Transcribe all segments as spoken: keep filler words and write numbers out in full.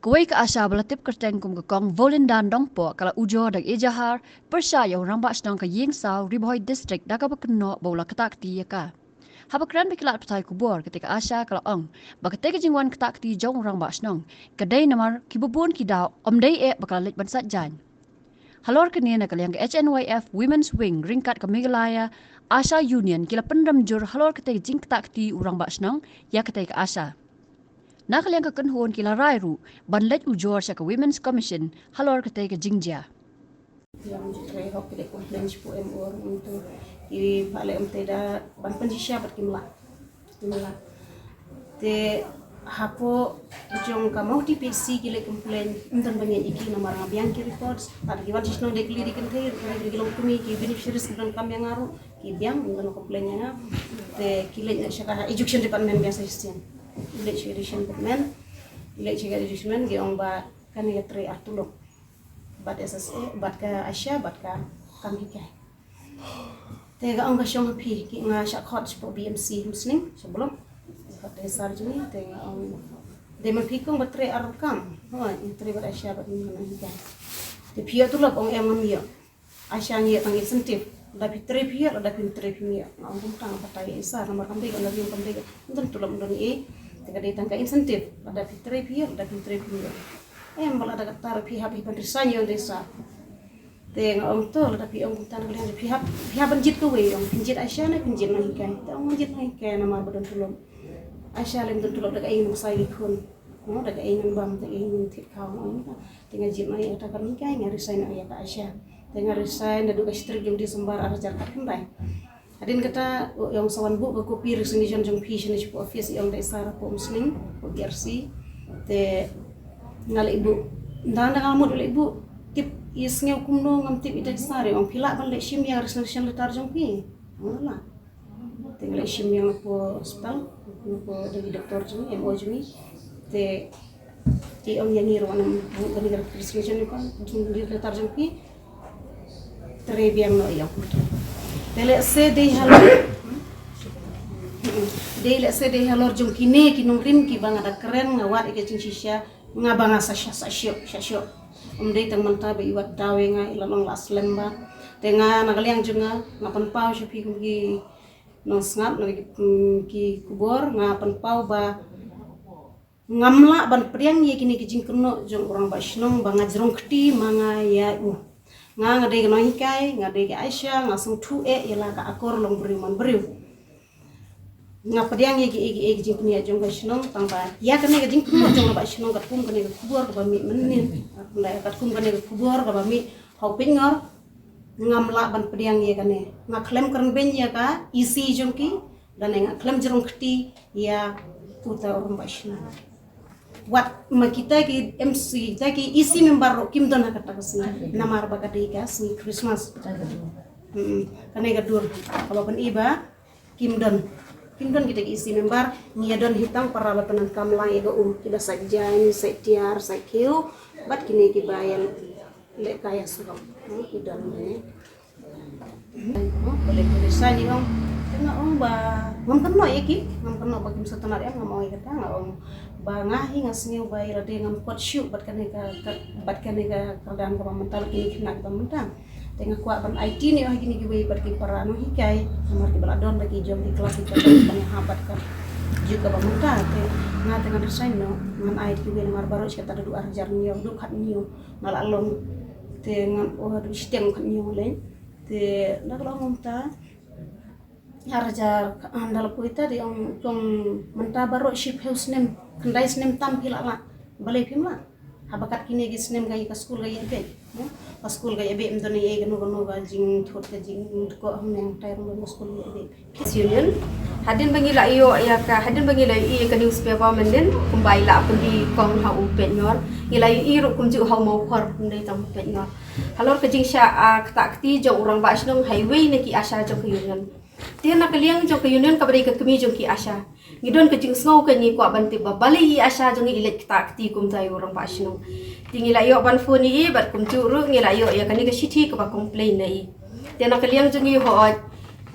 Kawei ka ASHA ba la tip kyrteng kum ka Kong Volindan Dongpoh ka la ujor da ka ejahar pyrshah ïa u rangbah shnong ka Ïingsaw, Ri Bhoi District, da kaba kynnoh ba u la ktah kti ïa ka. Haba kren bad ki lad pathai khubor, katei ka ASHA ka la ong ba katei ka jingwan ktah kti jong u rangbah shnong ka dei namar kiba bun ki daw ym dei eh ba ka la leit ban sait jaiñ. Halor kane, na ka liang ka H N Y F Women's Wing ryngkat ka Meghalaya ASHA Union ki la pynrem jur halor katei ka jingktah kti u rangbah shnong ïa katei ka ASHA. Na ka liang ka kynhun ki la rai ruh ban leit ujor sha ka Women's Commission halor katei ka jingjia. Ïa, ym ju trei hok, ki dei complain shapoh M O ruh, ym tu ki ba leh, ym te da ban pynshisha bad kim lah. Kim lah. Te hapoh jong ka Mawhati P H C ki leh complain, ym don ba ngeit ïa ki namar nga biang ki reports. Tad ki wan sha shnong dei kylli dei kynthei, ki long kmie, ki beneficiaries ki donkam ïa nga ruh, ki biang, ym don complain ïa nga. Te ki leit sha ka Education Department biang suggestion. Ki leit sha Education Department, ki leit sha ka Education Department, ki ong ba kane ka trei ar tulop. Bad S S A, bad ka ASHA, bad ka kam hikai. Te ka ong ka shong ha phi, ki, nga shah khot shapoh B M C Umsning, sha Blok. Khot te sar jong ngi, te nga ong, dei ma phi kong ba trei ar kam. Hooid, nga trei bad ASHA bad ngi, nga hikai. Te phi ïoh tulop? Ong em, ngam ïoh. ASHA ngi ïoh tang incentive. Lada phi trei phi ïoh, lada phim trei phim ïoh. Nga ong kumta, nga batai ïa i sar, namar kam dei ka, lada ym kam dei ka, ym don tulop, ym don ei. Te ka dei tang ka incentive. Lada phi trei phi ïoh, lada phim trei phim ïoh. Em, ba lada kata ruh phi hap hi ban resign, ong te i sar. Te nga ong to, lada phi ong kumta na ka liang, phi hap, phi hap ban jied kawei, ong phin jied ASHA ne phin jied nonghikai. Te ong ngan jied nonghikai namar ba don tulop. ASHA lem don tulop, da kaei ngan bsa ïa ki khun. Mo, da kaei ngan bam, da kaei ngan thied khaw, ong. Te nga jied noh ïa kata ka nonghikai, nga resign noh ïa ka ASHA. Te nga resign naduh ka shi tarik jong December ar hajar khatkhyndai. Hadien kata, u ong sa wan buh ka copy resignation jong phi shane shapoh office, i ong da i sar hapoh Umsning, hapoh B R C. Te nga leit buh. Ynda nga la mut leit buh, tip i sngew kumno, ngam tip, i da i sar, i ong phi lah ban leit shim ïa ka resignation letter jong phi. Nga lah. Te nga leit shim ïa nga hapoh hospital, hapoh da ki doktor jong ngi, M O jong ngi. Te ki ong ïa ngi ruh, ngan buh kane ka resignation letter jong phi. Trei biang noh ïa u. Te lehse dei halor, dei lehse dei halor jong kine ki nongrim kiba nga da kren, nga wad ïa ka jingshisha, nga ba nga sa sha, sa shoh, sa shoh. Ym dei tang mynta ba i wad daw ïa nga, i la long la slem bha. Te nga na ka liang jong nga, nga pynpaw sha phi kum ki nongsngap, na ki, mm, ki khubor, nga pynpaw ba ngam lah ban pdiang ïa kine ki jingkynnoh jong u rangbah shnong ba nga jrong kti ma nga ïa u. Nga, nga dei ka nonghikai, nga dei ka ASHA, nga sngewthuh eh ïa la ka akor long briew man briew. Nga pdiang ïa ki, ïa ki, ïa ki jingkynnoh jong ka shnong, tang ba ïa kane ka jingkynnoh jong u rangbah shnong katkum kane ka khubor kaba mih mynnin. Katkum kane ka khubor kaba mih ha u Peitngor. Ngam lah ban pdiang ïa kane. Nga khlem kren beiñ ïa ka E C jong ki, lane nga khlem jrong kti ïa uta u rangbah shnong. Wat ma kita ki M C, kita ki E C member ruh kim don ha kata ka sngi. Namar ba ka dei ka sngi Christmas. Hmm. Kane ka dur kaba pyni ba kim don. Kim don kita ki E C member, ngi ïa don hi tang para ba pyndonkam lang ïa ka um, kiba sait jaiñ, sait tiar, sait khiew, bad kine kiba ïa leh kai ïa surok. Hmm, ki don ne. Balei phi resign, i ong. Te nga ong ba ngam kynnoh ïa ki, ngam kynnoh ba kim sngewtynnat ïa nga, ngam ong ïa kata, nga ong ba nga hi nga sngew ba ïa lade ngam kot shuh bad kane ka, ka, bad kane ka kyrdan kaba mynta, lane kine ki khynnah kiba mynta. Te nga kwah ban aiti ne ha kine kiwei pat ki para nonghikai, namar kiba la don da ki jong ki klas kiba don ban ïahap bad ka juk kaba mynta. Te nga te ngan resign noh, ngan ai da kiwei namar baroh shi katta da duh ar hajar hynñiew, duh khathynñiew nga la long. Te ngan, oh, duh shiteng khathynñiew lei. Te da ka long mynta ar hajar, ah, da la poi ta, te ong, ong mynta baroh shiphew snem, khyndai snem tam phi la lah. Balei phim lah? Haba kat kine ki snem ka, ka skul ka ïa beh. Hmm? Ka skul ka ïa beh, ym don ei ei kano kano ka jingthut ka jingdkoh, ym, hangtai ruh ka skul ka ïa beh. Kids Union, hadien ba ngi la ïoh ïa ka, hadien ba ngi la ïoh ïa ka newspaper mynnin, kumba i la pyni kong ha u Peitngor, ngi la ïoh i ruh kumjuh ha u Mawkhor, ym dei tang u Peitngor. Halor ka jingshah, ah, ktah kti jong u rangbah shnong ha iwei na ki ASHA jong ka Union. Te na ka liang jong ka Union kaba dei ka kmie jong ki ASHA, ngi don ka jingsngew ka, ngi kwah ban tip ba balei i ASHA jong ngi i leit ktah kti kumta ïa u rangbah shnong. Te ngi la ïoh ban phone ïa i, bad kumjuh ruh ngi la ïoh ïa kane ka shithi kaba complain na i. Te na ka liang jong ngi, hooid,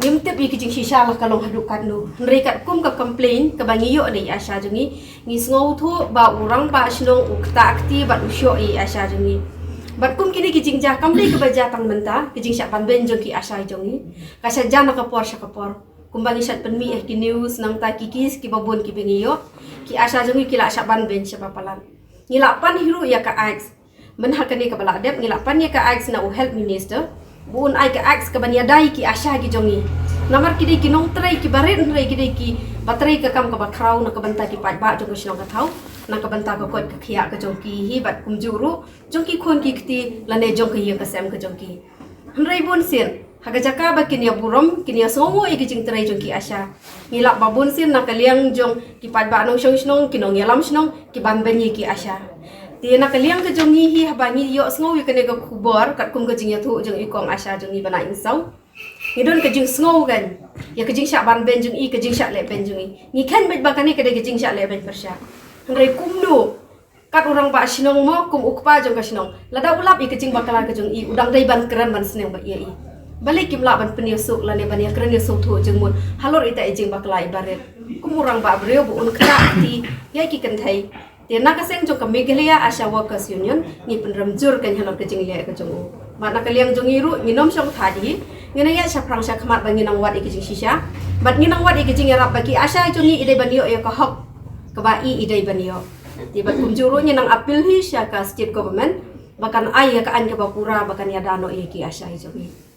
Ngim tip ïa ki jingshisha la ka long haduh katno. Hynrei katkum ka complain kaba ngi ïoh na i ASHA jong ngi, ngi sngewthuh ba u rangbah shnong u ktah kti bad u shoh ïa i ASHA jong ngi. Bad kum kine ki jingjia kam dei kaba jia tang mynta, ki jingshah ban beiñ jong ki ASHA jong ngi, ka shah jia na ka por sha ka por. Kumba ngi shah pynmih ïa ki news nangta ki case kiba bun kiba ngi ïoh, ki ASHA jong ngi ki la shah ban beiñ shaba palat. Ngi la pan hi ruh ïa ka act. Mynha kane kaba la dep ngi la pan ïa ka act na u Health Minister ba un ai ka act kaban ïada ïa ki ASHA ki jong ngi. Namar ki dei ki nongtrei kiba rit, hynrei ki dei kiba trei ka kam kaba khraw na ka bynta ki paidbah jong ka shnong ka thaw, na ka bynta ka koit ka khiah ka jong ki hi bad kumjuh ruh jong ki khun ki kti lane jong ka ïing ka sem ka jong ki. Hynrei bunsien ha ka jaka ba kin ïa burom, kin ïa sngewnguh ïa ki jingtrei jong ki ASHA, ngi lap ba bunsien na ka liang jong ki paidbah nongshong shnong, ki nongïalam shnong, ki ban beiñ ïa ki ASHA. Te na ka liang ka jong ngi hi, haba ngi ïohsngew ïa kane ka khubor katkum ka jingïathuh jong i kong ASHA jong ngi ba na Ingsaw, ngi don ka jingsngew kan ïa ka jingshah ban beiñ jong i, ka jingshah leh beiñ jong i. Ngi kheiñ beit ba kane ka dei ka jingshah leh beiñ pyrshah. Hynrei kumno kat u rangbah shnong mo, kum u kpa jong ka shnong, lada u lap ïa ka jingbakla ka jong i, u dang dei ban kren ban sneng bad ïa i. Balei kim lah ban pynïasuk lane ban ïakren ïasuk thuh jingmut halor ita i jingbakla iba rit? Kum u rangbah briew ba un ktah kti ïa ki kynthei. Te na ka seng jong ka Meghalaya ASHA Workers Union ngi pynrem jur kan halor ka jingleh ka jong u. Bad na ka liang jong ngi ruh ngin ym shong thait hi, ngin ïa shaphrang shakhmat ba ngin nang wad ïa ka jingshisha bad ngin nang wad ïa ka jingïarap ba ki ASHA jong ngi i dei ban ïoh ïa ka hok kaba i i dei ban ïoh. Te bad kumjuh ruh ngin nang appeal hi sha ka state government ba kan ai ïa ka aiñ kaba pura ba kan ïada noh ïa ki ASHA jong ngi.